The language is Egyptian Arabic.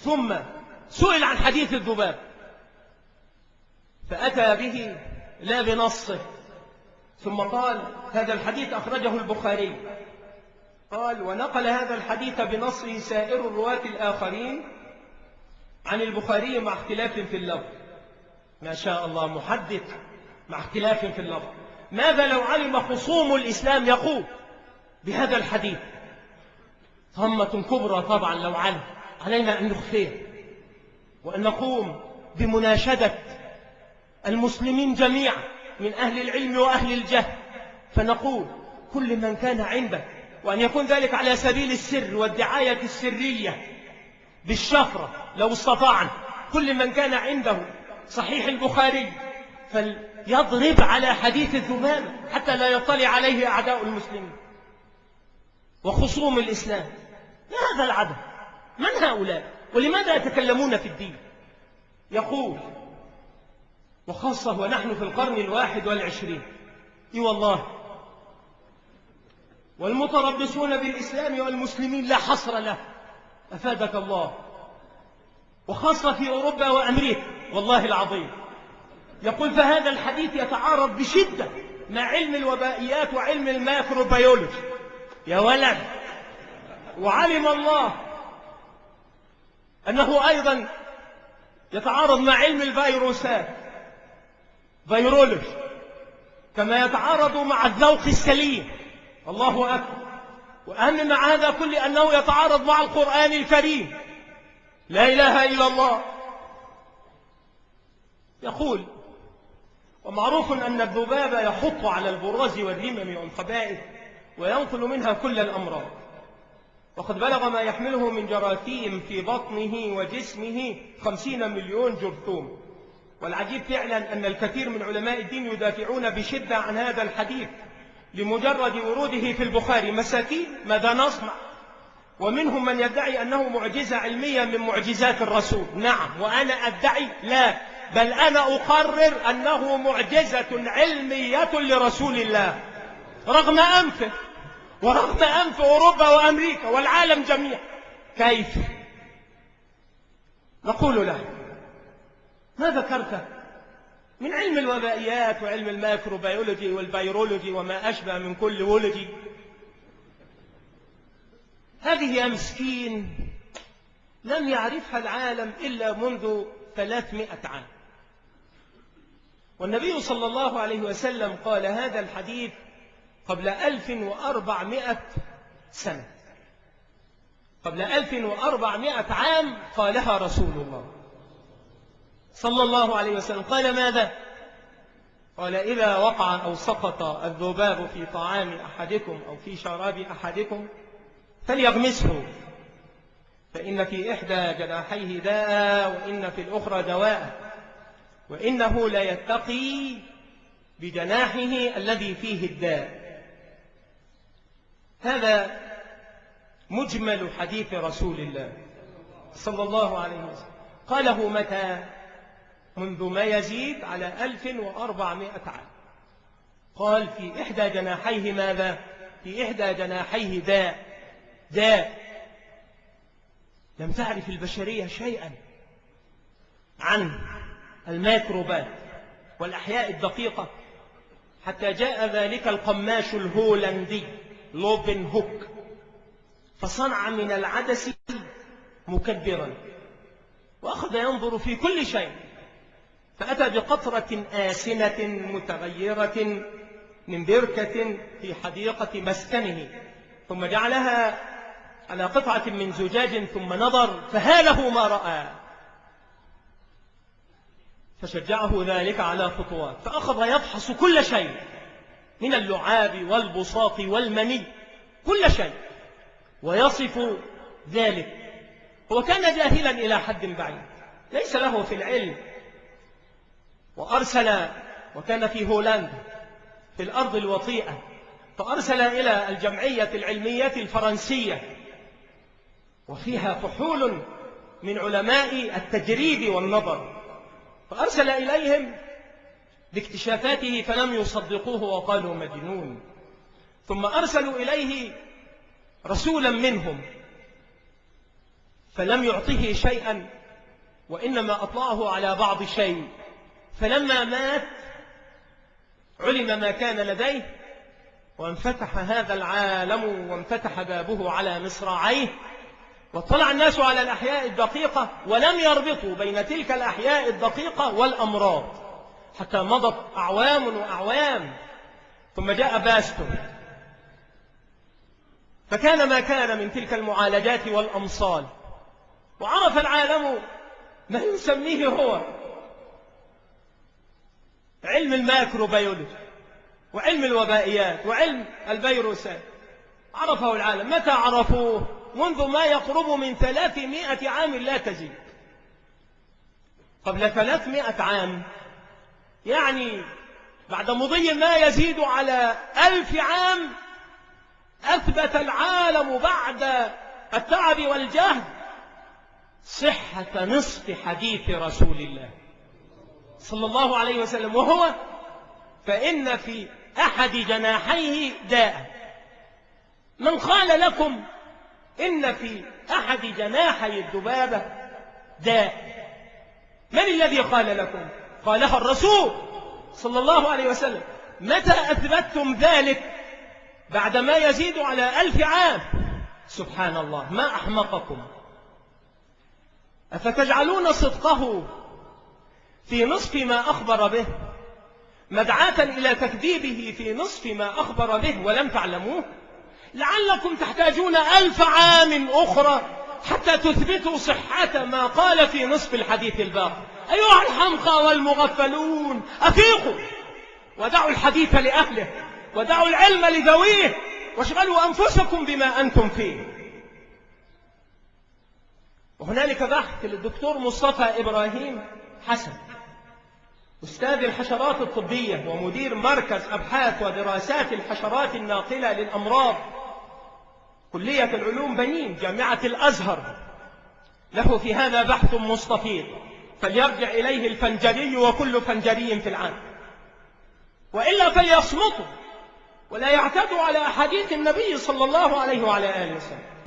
ثم سئل عن حديث الذباب فأتى به لا بنصه، ثم قال هذا الحديث أخرجه البخاري. قال ونقل هذا الحديث بنصه سائر الرواة الآخرين عن البخاري مع اختلاف في اللفظ. ما شاء الله، محدث مع اختلاف في اللفظ. ماذا لو علم خصوم الإسلام يقول بهذا الحديث؟ طمة كبرى طبعا لو علم. علينا أن نخفيه وأن نقوم بمناشدة المسلمين جميعا من أهل العلم وأهل الجهل، فنقول كل من كان عنده، وأن يكون ذلك على سبيل السر والدعاية السرية بالشفرة لو استطاعنا، كل من كان عنده صحيح البخاري فليضرب على حديث الذبابة حتى لا يطلع عليه أعداء المسلمين وخصوم الإسلام. ما هذا العدد؟ من هؤلاء؟ ولماذا يتكلمون في الدين؟ يقول وخاصة ونحن في القرن 21، إي والله، والمتربصون بالإسلام والمسلمين لا حصر له، أفادك الله، وخاصة في أوروبا وأمريكا والله العظيم. يقول فهذا الحديث يتعارض بشدة مع علم الوبائيات وعلم الماكروبيولوجي يا ولد. وعلم الله أنه أيضا يتعارض مع علم الفيروسات، virology، كما يتعارض مع الذوق السليم. الله أكبر. وأهم مع هذا كله أنه يتعارض مع القرآن الكريم. لا إله إلا الله. يقول ومعروف أن الذباب يحط على البراز والرمم والخبائث وينقل منها كل الأمراض، وقد بلغ ما يحمله من جراثيم في بطنه وجسمه 50 مليون جرثوم. والعجيب فعلا أن الكثير من علماء الدين يدافعون بشدة عن هذا الحديث لمجرد وروده في البخاري. مساكين، ماذا نصنع؟ ومنهم من يدعي أنه معجزة علمية من معجزات الرسول. نعم، وأنا أدعي لا، بل أنا أقرر أنه معجزة علمية لرسول الله، رغم أنفه ورغم أنف أوروبا وأمريكا والعالم جميعا. كيف؟ نقول له ما ذكرت من علم الوبائيات وعلم الماكروبيولوجي وال virology وما أشبه من كل ology، هذه يا مسكين لم يعرفها العالم إلا منذ 300 عام. والنبي صلى الله عليه وسلم قال هذا الحديث قبل 1400 سنة، قبل 1400 عام قالها رسول الله صلى الله عليه وسلم. قال ماذا؟ قال إذا وقع أو سقط الذباب في طعام أحدكم أو في شراب أحدكم فليغمسه، فإن في إحدى جناحيه داء وإن في الأخرى دواء، وإنه لا يتقي بجناحه الذي فيه الداء. هذا مجمل حديث رسول الله صلى الله عليه وسلم. قاله متى؟ منذ ما يزيد على 1400 عام. قال في إحدى جناحيه ماذا؟ في إحدى جناحيه داء. داء لم تعرف البشرية شيئا عن الميكروبات والأحياء الدقيقة حتى جاء ذلك القماش الهولندي لوبن هوك، فصنع من العدس مكبرا وأخذ ينظر في كل شيء، فأتى بقطرة آسنة متغيرة من بركة في حديقة مسكنه، ثم جعلها على قطعة من زجاج ثم نظر فهاله ما رأى، فشجعه ذلك على خطوات، فأخذ يفحص كل شيء من اللعاب والبساط والمني، كل شيء، ويصف ذلك. هو كان جاهلا إلى حد بعيد، ليس له في العلم. وأرسل، وكان في هولندا في الأرض الوطيئة، فأرسل إلى الجمعية العلمية الفرنسية، وفيها فحول من علماء التجريب والنظر، فأرسل إليهم باكتشافاته فلم يصدقوه وقالوا مجنون. ثم أرسلوا إليه رسولا منهم فلم يعطه شيئا، وإنما أطلعه على بعض شيء. فلما مات علم ما كان لديه، وانفتح هذا العالم وانفتح بابه على مصراعيه، واطلع الناس على الأحياء الدقيقة، ولم يربطوا بين تلك الأحياء الدقيقة والأمراض حتى مضت أعوام وأعوام. ثم جاء باستور، فكان ما كان من تلك المعالجات والأمصال، وعرف العالم ما يسميه هو علم الماكروبيولوجي وعلم الوبائيات وعلم الفيروسات. عرفه العالم. متى عرفوه؟ منذ ما يقرب من 300 عام لا تزيد. قبل 300 عام، يعني بعد مضي ما يزيد على 1000 عام، أثبت العالم بعد التعب والجهد صحة نصف حديث رسول الله صلى الله عليه وسلم، وهو فإن في أحد جناحيه داء. من قال لكم إن في أحد جناحي الذبابة داء؟ من الذي قال لكم؟ قالها الرسول صلى الله عليه وسلم. متى أثبتتم ذلك؟ بعد ما يزيد على 1000 عام. سبحان الله، ما أحمقكم! أفتجعلون صدقه في نصف ما أخبر به مدعاة إلى تكذيبه في نصف ما أخبر به ولم تعلموه؟ لعلكم تحتاجون 1000 عام أخرى حتى تثبتوا صحة ما قال في نصف الحديث الباقي. أيها الحمقى والمغفلون، أفيقوا ودعوا الحديث لأهله، ودعوا العلم لذويه، واشغلوا أنفسكم بما أنتم فيه. وهنالك بحث للدكتور مصطفى إبراهيم حسن، أستاذ الحشرات الطبية ومدير مركز أبحاث ودراسات الحشرات الناقلة للأمراض، كلية العلوم بنين، جامعة الأزهر. له في هذا بحث مستفيض، فليرجع إليه الفنجري وكل فنجري في العالم، وإلا فليصمتوا ولا يعتدوا على أحاديث النبي صلى الله عليه وعلى آله وسلم.